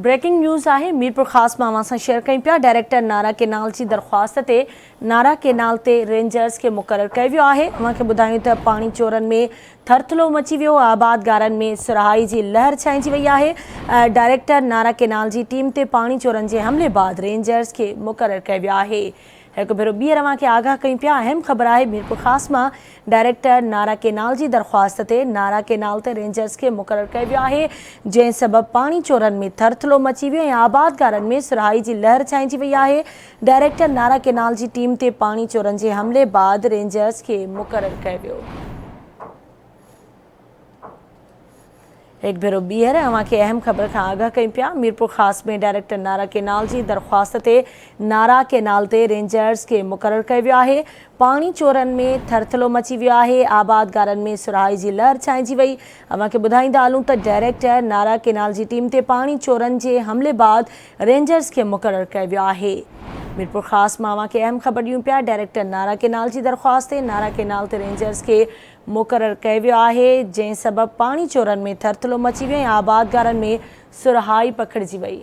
Breaking news آهي ميرپورخاص مان اوهان سان شيئر ڪيون پيا ڊائريڪٽر نارا ڪينال جي درخواست تي نارا ڪينال تي رينجرز کي مقرر ڪيو ويو آهي اوهان کي ٻڌايون ته پاڻي چورن ۾ ٿرٿلو مچي ويو آبادگارن ۾ سرهائي جي لهر ڇائنجي وئي آهي ڊائريڪٽر نارا ڪينال جي ٽيم تي پاڻي چورن جي حملي بعد رينجرز کي مقرر ڪيو ويو آهي هڪ ڀيرو ٻيهر اوهان کي آگاهه ڪيون پيا اهم خبر آهي ميرپورخاص مان ڊائريڪٽر نارا ڪينال جي درخواست تي نارا ڪينال تي رينجرز کي مقرر ڪيو ويو آهي جنهن سبب پاڻي چورن ۾ ٿرٿلو مچي ويو ۽ آبادگارن ۾ سرهائي جي لهر ڇائنجي وئي آهي ڊائريڪٽر نارا ڪينال جي ٽيم تي پاڻي چورن جي حملي بعد رينجرز کي مقرر ڪيو ويو. هڪ ڀيرو ٻيهر اوهان کي اهم خبر کان آگاهه ڪيون پيا، ميرپورخاص ۾ ڊائريڪٽر نارا ڪينال جي درخواست تي نارا ڪينال تي رينجرز کي مقرر ڪيو ويو آهي، پاڻي چورن ۾ ٿرٿلو مچي ويو آهي، آبادگارن ۾ سرهائي جي لهر ڇانئجي وئي، اوهان کي ٻڌائيندا هلون ته ڊائريڪٽر نارا ڪينال جي ٽيم تي پاڻي چورن جي حملي بعد رينجرز کي مقرر ڪيو ويو آهي. ميرپورخاص مان اوهان کي اهم خبر ڏيون پيا، ڊائريڪٽر نارا ڪينال جي درخواست تي نارا ڪينال تي رينجرز کي مقرر ڪيو ويو آهي، جنهن سبب پاڻي چورن ۾ ٿرٿلو مچي ويو ۽ آبادگارن ۾ سرهائي پکڙجي وئي.